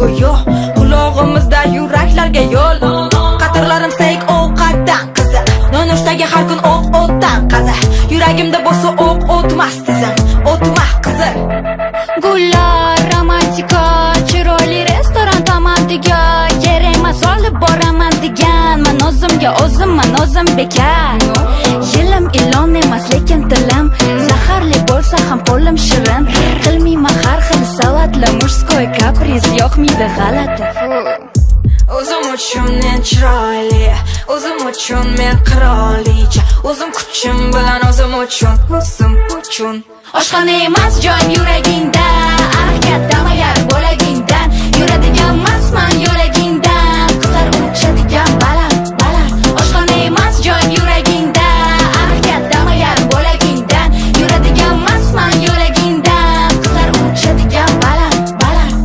go'yo. Qulog'imizda yuraklarga yo'l. Qatorlarim steyk ovqatdan qiziq. Nonushtaga har kun o'q o'tdan qaza. Yuragimda bo'lsa o'q o'tmas tizim. O'tma qizil. Gullar, romantika, chiroyli restoran tamandiga. Kerak emas olib boraman degan. Man o'zimga o'zimman, o'zim bekor. Yilim ilon emas, lekin tilim zaharli bo'lsa ham, qo'lim shirin. Qilmayman har xil salatli, мужской каприз yoqmaydi g'alati. O'zim uchun men chiroyli, o'zim uchun men qirolicha. O'zim kuchim bilan o'zim uchun, o'zim uchun. Oshxona emas joyim yuragingda. Ariq kattami, yarim bo'lagingdan. Yuradigan emasman yo'lagingdan. Qizlar uchadigan baland, baland. Oshxona emas joyim yuragingda. Ariq kattami, yarim bo'lagingdan. Yuradigan emasman yo'lagingdan. Qizlar uchadigan baland, baland.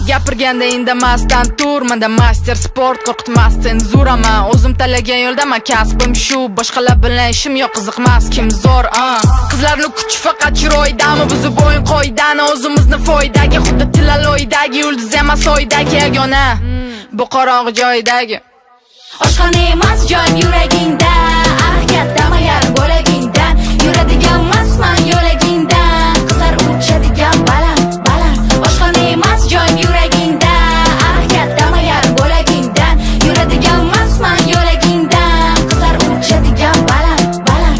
Gapirganda indamasdan tur. Manda мастер спорт, qo'rqitmas senzuraman. O'zim tanlagan yo'ldaman, kasbim shu. Boshqalar bilan ishim yo'q, qiziqmas kim zo'r a. Qizlarni kuchi faqat chiroydami? Buzib o'yin qoidani, o'zimizni foydaga. Xuddi tillaloydagi yulduz emas oydagi yagona bu qorong'i joydagi. Oshxona emas joyim yuragingda. Ariq kattami, yarim bo'lagingdan. Yuradigan emasman yo'lagingdan. Qizlar uchadigan baland, baland. Oshxona emas joyim yuragingda. Ariq kattami, yarim bo'lagingdan. Yuradigan emasman yo'lagingdan. Qizlar uchadigan baland, baland.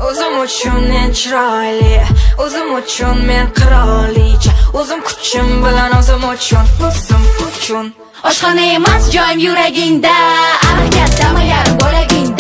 O'zim uchun men chiroyli, o'zim uchun men qirolicha. O'zim kuchim bilan o'zim uchun, o'zim uchun. Oshxona emas joyim yuragingda. Ariq kattami, yarim bo'lagingdan.